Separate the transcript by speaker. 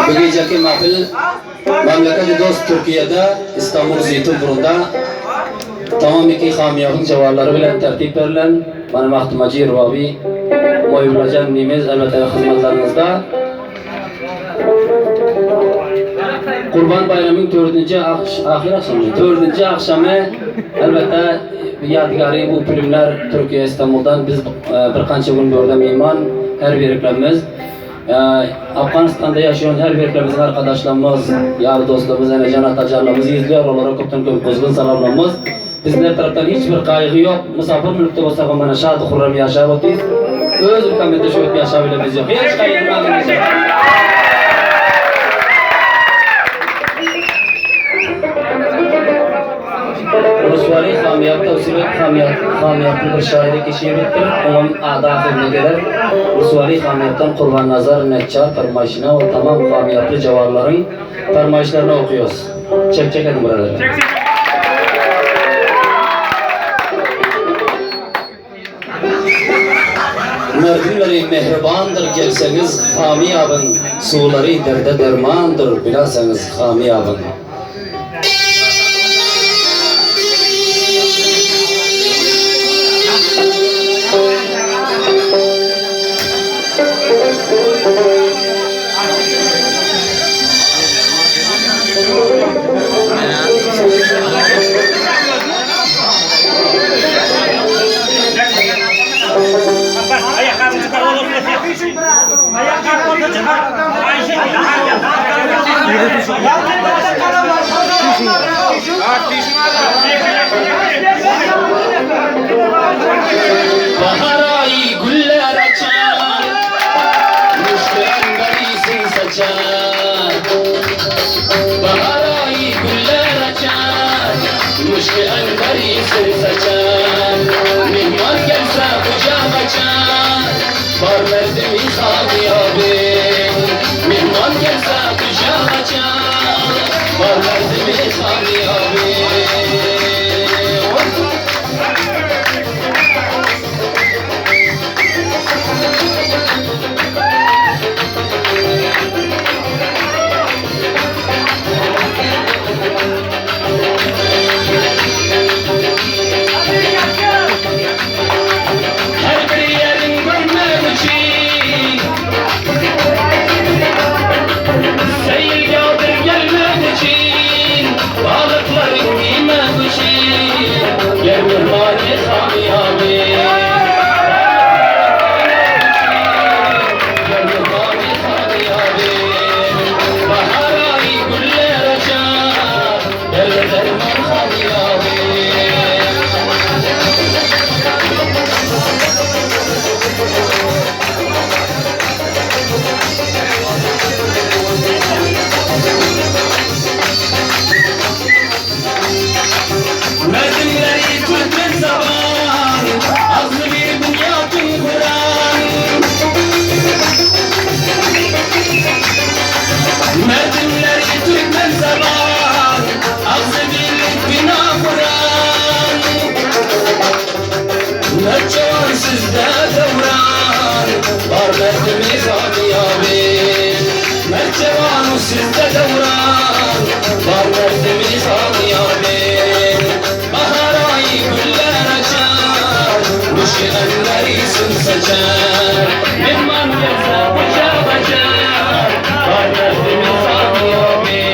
Speaker 1: Bu geceki mahfil memleketi dost Türkiye'de İstanbul Zeytinburnu'nda tamam iki hamiyabın cevarları bilen tertip verilen bana Mahtumacı Rubabi Moyvulacan nimiz elbette hizmetlerinizde. Kurban Bayramı'nın dördüncü ahir akşamı, dördüncü akşamı elbette yadigarı bu filmler Türkiye İstanbul'dan biz bir qancha gün bu yerda mehmon her biriklerimiz. Afganistan'da yaşayan her biriklerimizin arkadaşlarımız, yar dostlarımız, yani can atacarlarımız izliyor. Onlara köpten köp kızgın salamlarımız. Bizler taraftan hiçbir kaygı yok. Misafir mülkte olsak bana şad hurram yaşar otiz. Öz ülkemizde şöyle yaşayabilemiz yok. Hiç kaygı yok. Rusvari hamiyat tavsiye hamiyat hamiyatlı bir şairi kişiye bittir. Onun adı ahirine gelir. Rusvari hamiyattan Kurban Nazar Neccar fermayışına o tamam hamiyatlı cavarların fermayışlarını okuyoruz. Çek çek edin buraları. Merdimleri mehribandır gelseniz hamiyabın, suları derde dermandır bilaseniz hamiyabın. Bahar ayı güller açar, müşkü berisin saçar. Bahar ayı güller açar, müşkü berisin saçar. Mihman gelse kucak açar, var merdimi hami abi. Mihman gelse kucak açar, var merdimi hami abi. Her bir yerin görmek için Seyir yağdır gelmek için Balıkların yemek için Gel mihmani hami abi Gel mihmani hami abi Bahar ayı güller açar Gel derman hami abi. Merdimleri Türkmen zaman, azlı bir bunyatın kuran. Merdimleri Türkmen zaman, azlı bir bina kuran. Mercan sizde devran, var merdimi hami abi. Mercan sizde devran, var merdimi hami abi. Bahar ayı güller açar, müşkenler isim saçar. Mihman gelse kucak açar, var merdimi hami abi.